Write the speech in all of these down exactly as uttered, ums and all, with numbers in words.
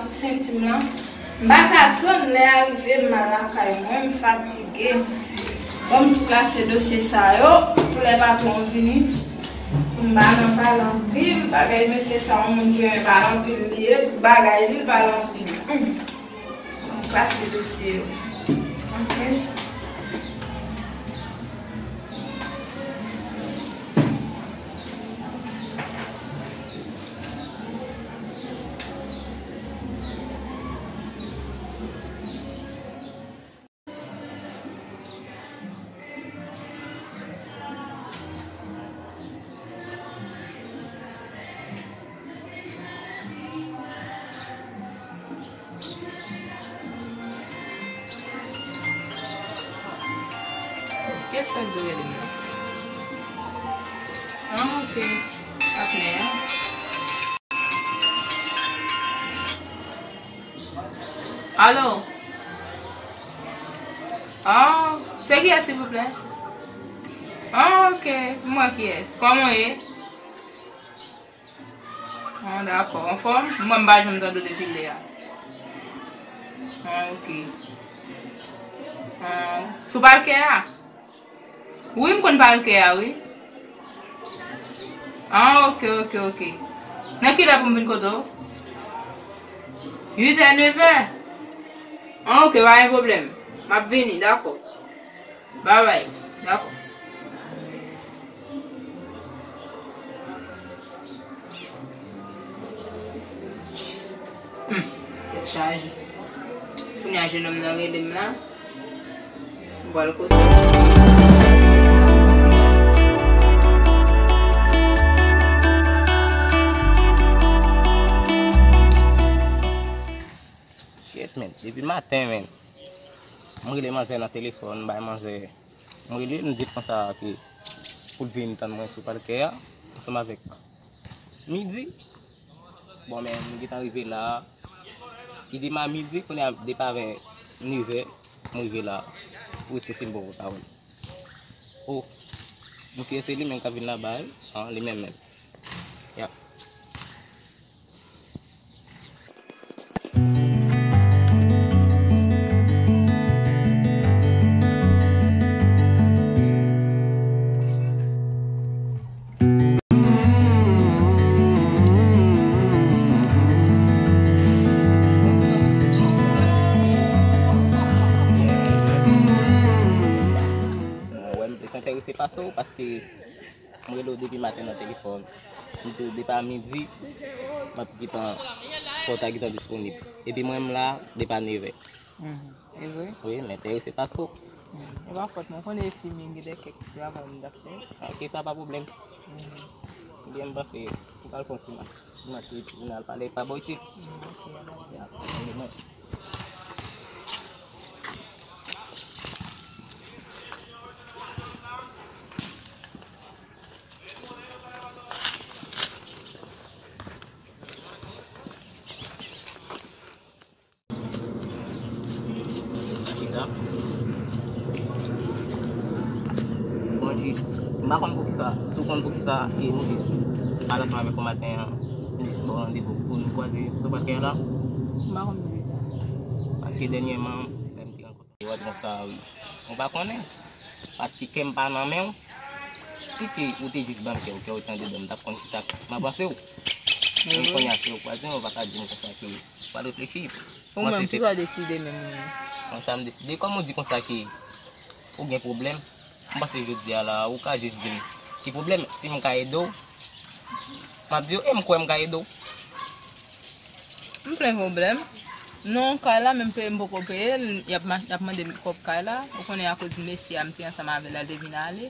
Senti m lan. M pa ka tann lè a rive, m al lakay mwen, m fatige. Ban m tou klase dosye sa yo pou lè patwon vini, pou m pa nan pale anpil. Bagay mesye sa, yon moun ki renmen pale anpil li ye, tout bagay li, l pale anpil. Hum. Ban m klase dosye yo. Ok. Kiyès sa k dwe rele m nan? Ah, ok. Patnè a. Alo? Ah, se kiyès, silvouplè? Ah, ok. M wè kiyès. Kòman w ye? Ah, dakò. Anfòm? Mwen, m pa janm tande w depi lè a. Ah, ok. Ah, sou palkè a? Wi, m konn palkè a, wi. Ah, ok, ok, ok. Nan kilè pou m vin kote w? Uit è, nèf è? Ah, ok, pa gen pwoblèm. M ap vini, dakò. Babay, dakò. Hmm, tèt chaje. Kounye a, jennonm nan rele m la. M pral kote l. Shit, man. Depi maten, man. M rele manzè nan telefòn, m bay manzè. M rele l, m di l konsa ke pou l vin tann mwen sou palkè a, ansanm avèk Midi. Bon, men m gentan rive la. Li di m a midi, kounye a depi avè nèf è, m rive la. Pou rete si m poko ka wè l. Oh, m kwè se li menm k ap vin laba, wi. Ah, li menm menm. Ya. Mwen wè m plis enterese pase w paske m rele w depi maten nan telefòn. M di w depi a midi, m ap gentan, fò w ta gentan disponib. Epi mwen m la depi a nèf è. Mhm. E vre? Wi, m enterese pase w. Mhm. E pa fòt mwen, konnen epi m gen de kèk travay m t ap fè. Ok, sa pa pwoblèm. Mhm. Ebyen, m panse ou pral fè yon ti match. Ti match epi m al pale pa bò isit. Mhm, ok, y a pa de pwoblèm. Ya, mwen. Chita. Bon, jis, m pa konn poukisa, si w konn poukisa, e nou jis pale ansanm avèk ou maten an, nou jis ba w randevou pou nou kwaze sou palkè a la. M pa konn poukisa. Paske dènyèman, lè m te rankontre w, konsa, wi. Ou pa konnen. Paske kè m pa nan men w. Si ke ou te jis ban m kè w, kè w te andedan, m t ap konn kisa m ap panse w. Men kounye a, se w k pral di m, ou pa ka di m konsa ke ou pral reflechi. Ou menm, kisa w deside menm ou menm? Mwen, sa m deside. Kòm ou di konsa ke ou gen pwoblèm, m panse jodi a la, ou ka jis di m ki pwoblèm, si m ka ede w, m ap di w, e m kwè m ka ede w. M plen pwoblèm. Non, kay la, menm peye m poko peye l, y ap ma-, y ap mande m kòb kay la. Ou konnen akoz mesye a m te ansanm avè l la, l te vin ale.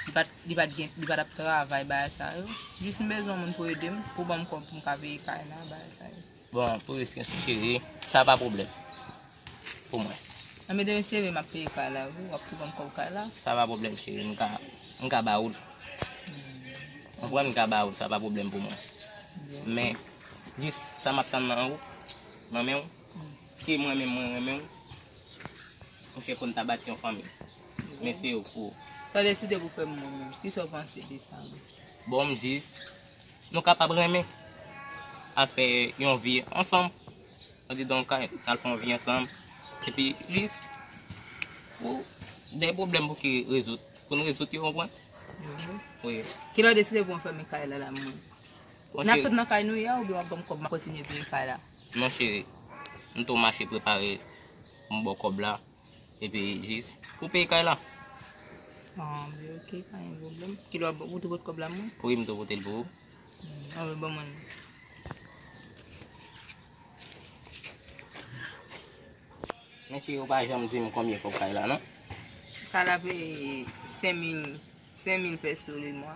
Li pa t, li pa t gen, li pa t ap travay, bagay sa yo. Jis m bezwen yon moun pou ede m, pou ban m kòb pou m ka peye kay la, bagay sa yo. Bon, pou riske cheri, sa pa pwoblèm pou mwen. Anben demen sere m ap peye kay la, wi, w ap tou ban m kòb kay la. Sa pa pwoblèm cheri, m ka, m ka ba ou l. Ou konprann, m ka ba ou l, sa pa pwoblèm pou mwen. Men, jis sa m ap tann nan ou, nan men w, ke mwen menm mwen renmen w, m fè konn ta bati yon fanmi. Men se ou pou. Sa w deside pou fè pou mwen menm, kisa w panse de sa menm? Bon, m jis, nou kapab renmen, ap fè yon vi ansanm. Andidan yon kay, n al fè yon vi ansanm. Epi jis pou de pwoblèm pou ki rezoud. Pou n rezoud yo, konprann? Wi. Kilè w deside pou w fèmen kay la, la, mwen? N ap sot nan kay nou ye a, oubyen w ap ban m kòb, m ap kontinye peye kay la? Non, cheri. M tou mache prepare pou m ba w kòb la. Epi jis pou peye kay la. Ah, men ok, pa gen pwoblèm. Kilè w ap, ou tou pote kòb la mwen? Wi, m tou pote l pou ou. Hmm, ah, wi, ban mwen. Men cheri, ou pa janm di m konbyen kòb kay la, non? Kay la peye senk mil, senk mil peso le mwa.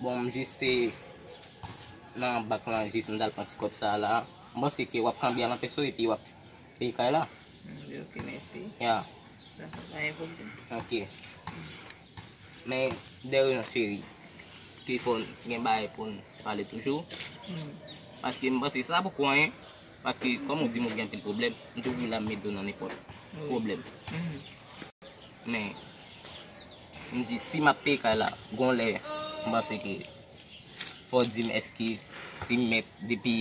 Bon, m jis se nan bank lan, jis m t al pran ti kòb sa a la. M panse ke w ap kanbye al an peso epi w ap peye kay la. Mm, ok, mèsi. Ya. Dakò, pa gen pwoblèm. Ok. Men, dèyè non, cheri, ke fò n gen bagay pou n pale toujou. Mm. Paske m panse sa poko anyen. Paske, kòm ou di m, ou gen anpil pwoblèm, m toujou la m ede w nan nenpòt pwoblèm. Mhm. Men, m di, si m ap peye kay la, gon lè, m panse ke fò w di m èske si m mèt depi,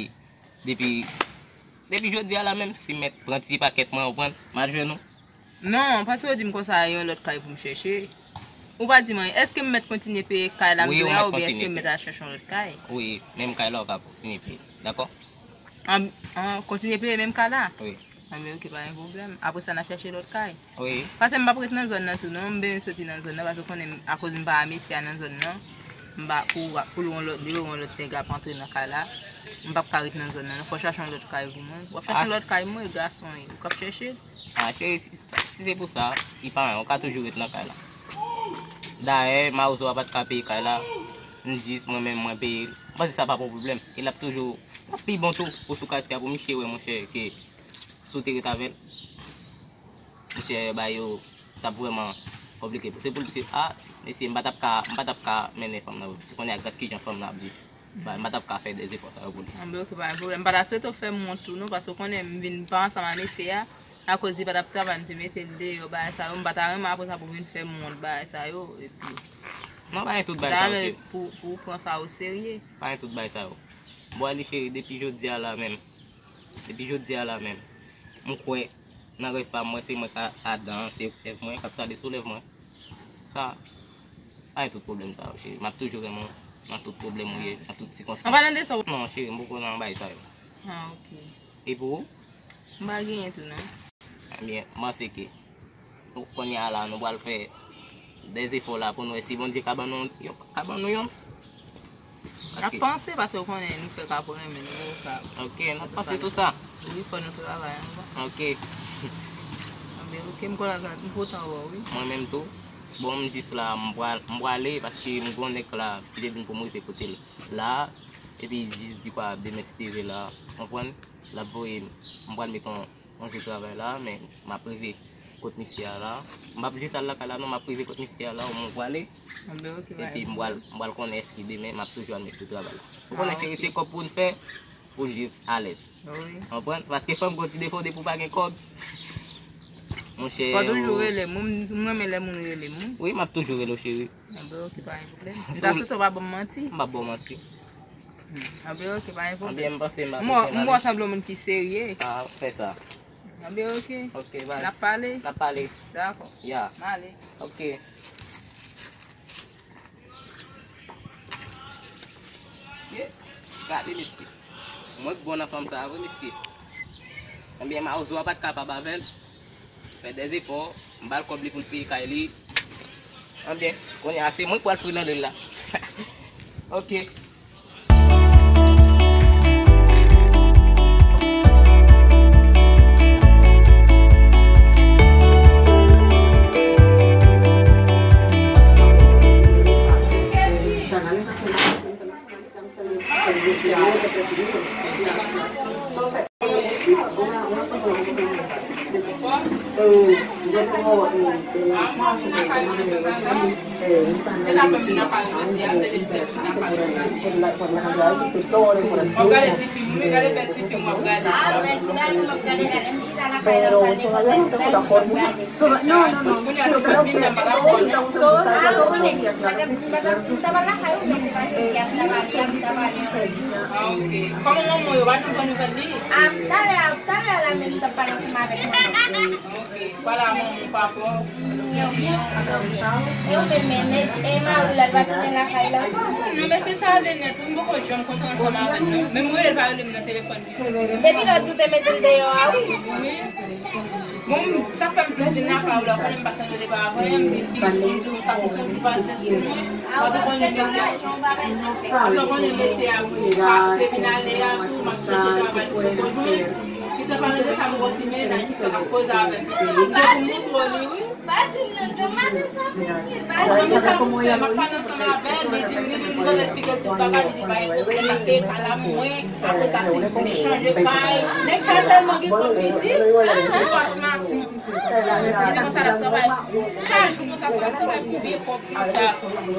depi, depi jodi a la menm, si m mèt pran ti pakèt mwen, ou konprann, m al jwenn ou. Non, paske w di m konsa, yon lòt kay pou m chèche. Ou pa di m anyen. Èske m mèt kontinye peye kay la m dwe a, oubyen èske m mèt al chèche yon lòt kay? Wi, menm kay la w ka kontinye peye. Dakò? An, an, kontinye peye menm kay la? Wi. Anben, ok, pa gen pwoblèm. Apre sa, n ap chèche lòt kay. Wi. Paske m p ap ret nan zòn nan tou, non. M bezwen soti nan zòn nan, paske w konnen, akoz m pa a mesye a nan zòn nan, m pa, pou, pou yon lòt, yon lòt nèg ap antre nan kay la, m p ap ka ret nan zòn nan, non. Fò w chache yon lòt kay pou mwen. W ap chache yon lòt kay, mwen, gason, ou k ap chèche. Ah, cheri, si, si se pou sa, li pa anyen, ou ka toujou ret nan kay la. Dayè, mawozo a pa t ka peye kay la, m jis mwen menm mwen peye l. M panse sa pa pran pwoblèm. E l ap toujou, l ap pi bon tou pou sou katye a pou misye wè, monchè, ke si w te ret avè l, misye ba yo t ap vrèman konplike. Se pou l di, ah, mesye, m pa t ap ka, m pa t ap ka mennen fanm nan. Se konnen ak gad kijan fanm nan ap viv. Ba, m pa t ap ka fè de zefò sa yo pou li. Anben, ok, pa gen pwoblèm. M pa ta swete w fè m wont tou, non, paske w konnen m vin pa ansanm a mesye a. Akoz li pa t ap travay, m te mete l deyò, bagay sa yo. M pa ta renmen apre sa pou w vin fè m wont bagay sa yo. Epi, non, pa gen tout bagay sa yo, cheri. Pou, pou w pran sa o serye. Pa gen tout bagay sa yo. Bon, Alice, cheri, depi jodi a la menm. Depi jodi a la menm. M kwè nan rèv pa m, mwen se mwen k a, adan, se rèv mwen k ap sale sou lèv mwen. Sa, pa gen tout pwoblèm sa yo, cheri. M ap toujou renmen w nan tout pwoblèm ou ye, nan tout sikonstans. An palan de sa w... Non, cheri, m poko nan bagay sa yo. Ah, ok. E pou ou? M pa genyen tou, non. Ebyen, m panse ke kounye a la, nou pral fè de zefò la pou nou wè si Bondye ka ban nou, ka ban nou youn. N ap panse, paske w konnen nou fè ka pou renmen nou, ka... Ok, n ap panse sou sa. Wi, fò nou travay ansanm. Ok. Anben, ok, m kontan, m kontan wè w, wi. Mwen menm tou. Bon, m jis la, m pral, m prale, paske m gon nèg la, ki te di m pou m rete kote l la, epi jis di kwa demen si Dye vle la, konprann, l ap voye m, m pral met yon, yon jou travay la, men m ap rive kot misye a la. M p ap jis al lakay la, non, m ap rive kot misye a la, ou mwen prale. Anben, ok, epi m pral, m pral konnen èske demen m ap toujou al met jou travay la. Ou konnen, cheri, se kòb pou n fè, pou jis alèz. Wi. Konprann? Paske fanm gon ti defo, depi w pa gen kòb, monchè, fò toujou rele m. Mwen, m renmen lè moun rele m, wi. Wi, m ap toujou rele w, cheri. Anben, ok, pa gen pwoblèm. M ta swete w pa ban m manti. M p ap ba w manti. Hmm. Anben, ok, pa gen pwoblèm. Anben, m panse m ap... M wè w sanble yon moun ki serye. Ah, fè sa. Anben, ok. Ok, bye. N ap pale. N ap pale. Dakò. Ya. M ale. Ok. Ye, gade mesye. Mwen k bon nan fanm sa a vre, mesye. Ebyen, mawozo a pa t kapab avè l. Fè de zefò, m ba l kòb li pou l peye kay li. Ebyen, kounye a, se mwen k pral fri nan lil la. Ok. Ah, ok. Kòman manman w yo pa janm pran nouvèl li? Ah, talè, talè. T ap pale ansanm avèk manman. Ok. Pale a manman w, papa w. E ou menm, e, e mari w la, l pa tounen lakay la? Non, men se sa, Denet, wi, m poko janm kontre ansanm avè l, non. Menm rele l, pa rele m nan telefòn. Depi lòt jou te mete l deyò a, wi. Wi. Bon, sa fè m plis vin lakay ou la, konnen m pa t tande li pa avè m, epi m di w sa pou fè ti pasyans pou mwen. Paske konnen mesye a, paske konnen mesye a, wi, pa te vin ale a, tou, m ap chèche travay pou mwen jwenn. Li te pale de sa, m gon ti mennaj, li fè l ap koze avè m. Li di pou m montre w li, wi. Pa di m non, granmadanm sa pitit, pa di m. Mwen sa pou fè, m ap pale ansanm avè l, li di m, li vin, m konn eksplike l tout bagay, li di, bay kote, l ap peye kay la mwen, apre sa, si m vle chanje kay. Nèg sa tèlman gen kòb, li di, li pase masin. Li di konsa, l ap travay chak jou konsa, sa l ap travay pou vye kòb konsa.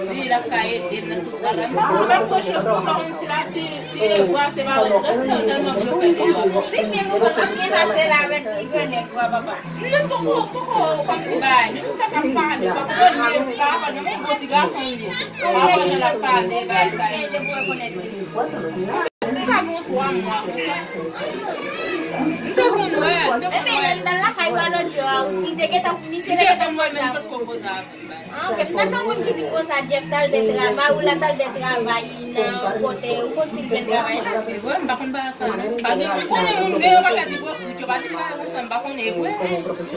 Li di l ap ka ede m nan tout bagay. M pa konn, m ap pran chans mwen, m pa konn si la, si, si e vwa, se pa vre. Lè sa tèlman byen fè deyò. Si byen nou konn byen pase la avèk ti grenn nèg vwa papa. Li menm poko, poko kòmsi bagay. Li pou fè k ap pale, poko konn li pa konn, men gwo ti gason li ye. Pa konn l ap pale, bagay sa yo. Li ka gen twa mwa konsa. M te konn wè, m te konn wè. Epi lè m t al lakay pa lòt jou a, li te gentan, misye te gentan konn wè, men m potko koze avè l. Ah, ok. M t ap tann moun ki di m konsa, Jeff t al de travay, ou la t al de travay nan kote, ou konn si l jwenn travay la. E vre, m pa konn bagay sa, non. Pa gen, ou konnen moun gen yon pakèt ipokrit, yo pa di bagay konsa, m pa konnen, e vre. M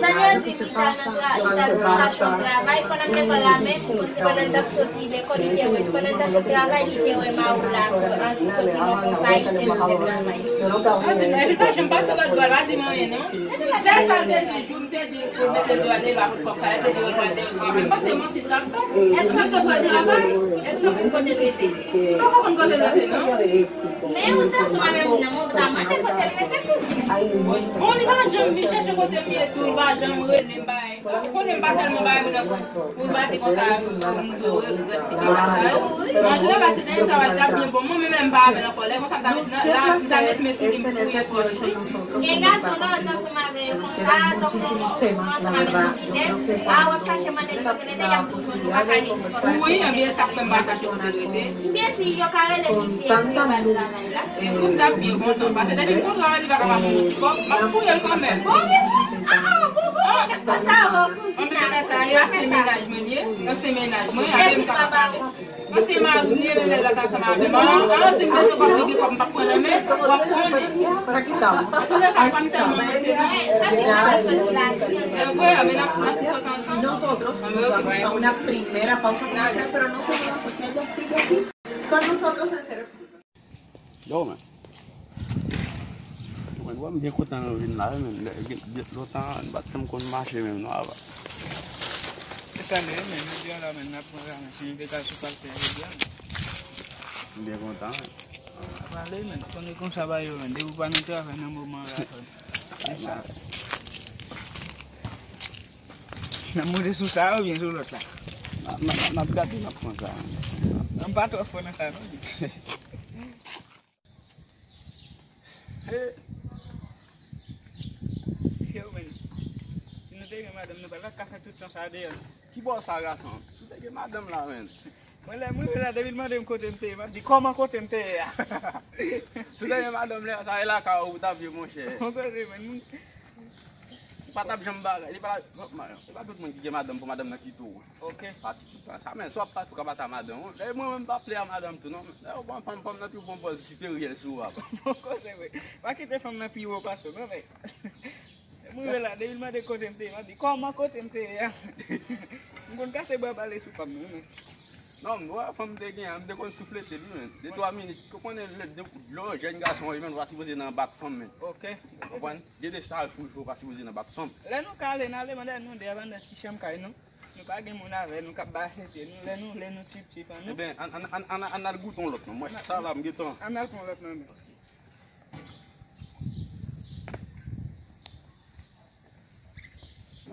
tande yo di m li t al nan tra-, li t al chache yon travay, pandan m te pale a men, ou konn se pandan l t ap soti lekòl, li te wè, pandan l t ap soti travay, li te wè mari w la sou, an, soti nan konpayi, li te sot travay. Sa di m, epi l pa janm pase lòt bò, l pa di m anyen, non. Sèl sa l te di, jou m te di pou l mete deyò, li pa pot kòb kay la, li te di yo pral deyò travay. M panse manti l t ap fè. Èske l te pran travay? Èske l konn kote l rete? M pa konn kote l rete, non. Men ou te ansanm avèk moun nan, men ou ta mande kote l rete, kouzin. Bon, li pa janm vin chèche kote m ye tou, li pa janm rele m, bay. Ou konnen m pa tèlman bay moun nan pou, pou l pa di konsa, m dwe regrèt li pa fè sa yo. An jeneral, se dènye travay li t ap byen bon, mwen menm, menm m pa avè l ankò. Lè konsa, m ta met nan, la, m ta met men sou li, m fouye pòch li. Gen gason, lè w ansanm avè yo konsa, tankou w ansanm avèk yon ti nèg, a, w ap chache mande li kote l rete, y ap tou jwenn, ou pa ka gen telefòn. Wi, ebyen, sa k fè m pa chache kote l rete. Ebyen, si yo ka rele misye pou yo ba l travay la. E wi, m t ap byen kontan, paske depi m kontre avè l, li pa ka pa ban m yon ti kòb, m ap fouye l kanmenm. Bon, men, ah, ah, bon, bon, chak fwa sa, bon, kouzin. Anben, sa, e ansyen mennaj mwen li ye, ansyen mennaj mwen, avè m t ap pale. Ansyen mari m li ye, men lè l t ansanm avè m. An, an, si m bezwen kòb, li gen kòb, m p ap pran nan men, w ap konnen. Antouka, pa m tèlman manke non. Sa ti nèg ap soti la. E vre, men n ap, n ap sot ansanm. Nosotros, una primera pausa comercial, pero no solo la cuestión ya sigue aquí. Con nosotros en Cero Exclusiva. Yo, men. Mwen, mwen byen kontan nou vin la, wi, men. Lè, lè, lontan, nou pa t janm konn mache, menm, non, apa. Se sa, men, men, jodi a la, men, n ap pran la, men, se yon degaj ou pral fè jodi a, men. M byen kontan, men. Ap ale, men, konnen konsa ba yo, men. Depi w pa nan travay nan moman la, men. Se sa. N ap monte sou sa oubyen sou lòt la? N ap, n ap, n ap gade, n ap pran sa. An pa twò fò nan sa, non. Hey. Yo, men. Si nou te gen madanm, nou pa t ap ka fè tout tan sa deyò, non. Ki bò sa, gason? Si w te gen madanm la, men. Mwen, lè mwen rive la, depi l mande m kote m te ye, m ap di, kòman kote m te ye a? Si w te gen madanm lè sa, e lakay ou ta viv, monchè. Ou koze, men, moun. Ou pa t ap janm bagay. Li pa, e pa tout moun ki gen madanm pou madanm nan kite w. Ok. Pati tout tan sa. Men, si w ap pati, ou ka pati a madanm ou. Lè mwen menm, m pa ple a madanm tou, non. Lè ou pran fanm, fanm nan tou pran pòz siperyè sou ou, apa. Bon koze, wi. Pa kite fanm nan pi wo pase w, non, men. Mwen rive la, depi l mande kote m te ye, m ap di, kòman kote m te ye a? M konn kase bra pale sou fanm nan, men. Non, m wè fanm te gen an, m te konn souflete li, men. De twa minit, ou konnen lè, de, lè w jèn gason, ou menm, ou pa sipoze nan bak fanm, men. Ok. Ou konprann? Gen de star foul fè w pa sipoze nan bak fanm. Lè nou ka ale, n ale, mande nou de a pa nan ti chanm kay nou. Nou pa gen moun avè nou k ap ba sete nou. Lè nou, lè nou tchip tchip an nou. Eben, ann, ann, ann, ann, ann al goute yon lòt, non. Mwen, sa la, m gentan. Ann al pran lòt, non, men.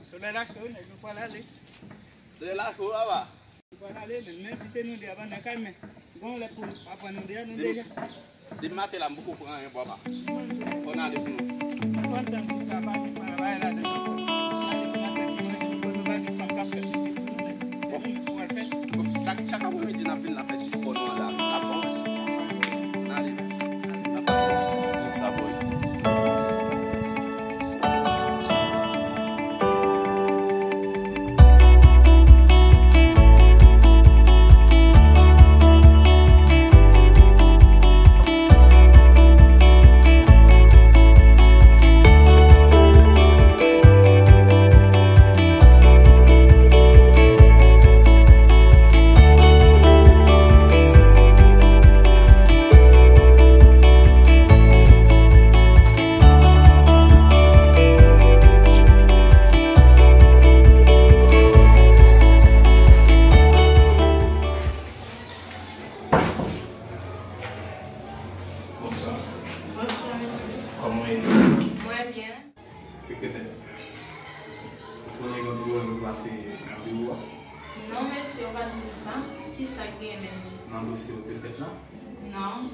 Solèy la cho, nèg, nou pral ale. Solèy la cho, papa. Nou pral ale, men, menm si se nou de a pa nan kay, men gon lè pou aprann nou de a, nou deja. Depi maten la, m poko pran anyen, papa. Fò n ale pou nou. Fò n tann pou sa, pa, pa, pa, pa, la, la, la. N ale pou maten, pou nou, pou nou pa gen fanm k ap fè pitit pou nou, men. Bon. Pou al fè. Bon, chak, chak apremidi, n ap vin la fè ti spò nou an la. N ap bon. N ale. N ap pase. Good sa, boy. Trè byen. Sekretè, ou konnen gen yon ti pwoblèm ki pase nan biwo a? Non, mesye, ou pa t di m sa. Kisa k gen menm? Nan dosye ou te fèt la? Non.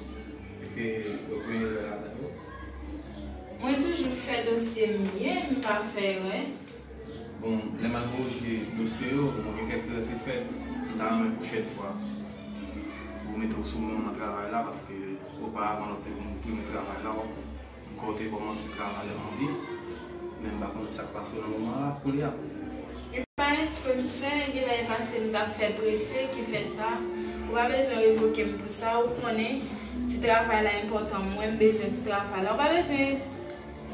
Eske yo gen erè ladan yo? Mwen toujou fè dosye m byen, m pa fè erè. Bon, lè m al korije dosye yo, bon, gen kèk erè ki fèt. M ta renmen pwochèn fwa ou mete w sou men w nan travay la, paske oparavan lè w te vin tounen travay la, w ap M kwè w te kòmanse travay anpil, men m pa konnen sa k pase w nan moman la, kounye a. E pa espre m fè, genlè e pase m t ap fè prese ki fè sa. Ou pa bezwen revoke m pou sa, ou konnen ti travay la enpòtan, mwen m bezwen ti travay la. Ou pa bezwen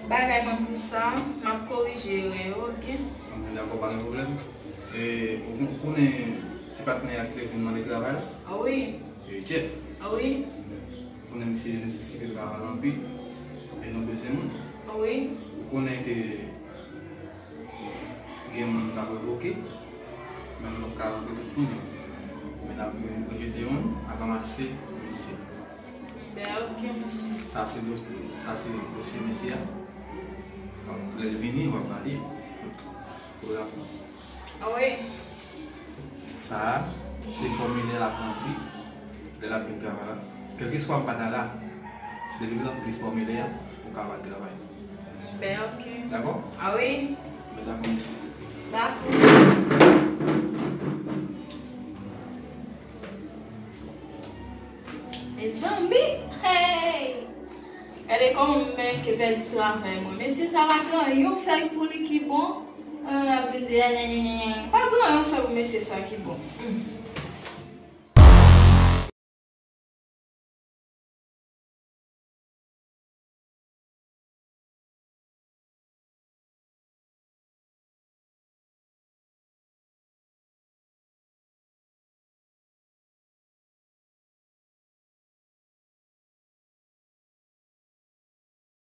bagay mwen pou sa, m ap korije erè yo, oke? Anben, dakò, pa gen pwoblèm. E, ou kon-, ou konnen ti patnè a ki te vin mande travay la? Wi. E, Jeff? Wi. Konnen misye nesesite travay la anpil, e nou bezwen moun. Wi. Ou konnen ke gen moun nou t ap revoke, men nou p ap ka revoke tout moun yo. Men n ap rejete youn, n ap ranmase misye. Ben, oke, mesye. Sa se dosye, sa se dosye misye a. Lè l vini, w ap ba li pou rapò. Wi. Sa a, se fòmilè l ap ranpli lè l ap vin travay la. Kèlkeswa m pa ta la, depi l ranpli fòmilè a, ou ka ba l travay. Ben, oke. Dakò? A wi. Mèt la kòmanse. Dakò. Mezanmi, hey! Gade kòman m menm ke pèdi travay mwen. Mesye sa pa gen anyen w fè pou li ki bon. Ah, ap vin di, eh, nyen, nyen, nyen. Pa gen anyen w fè pou mesye sa ki bon. Hmm.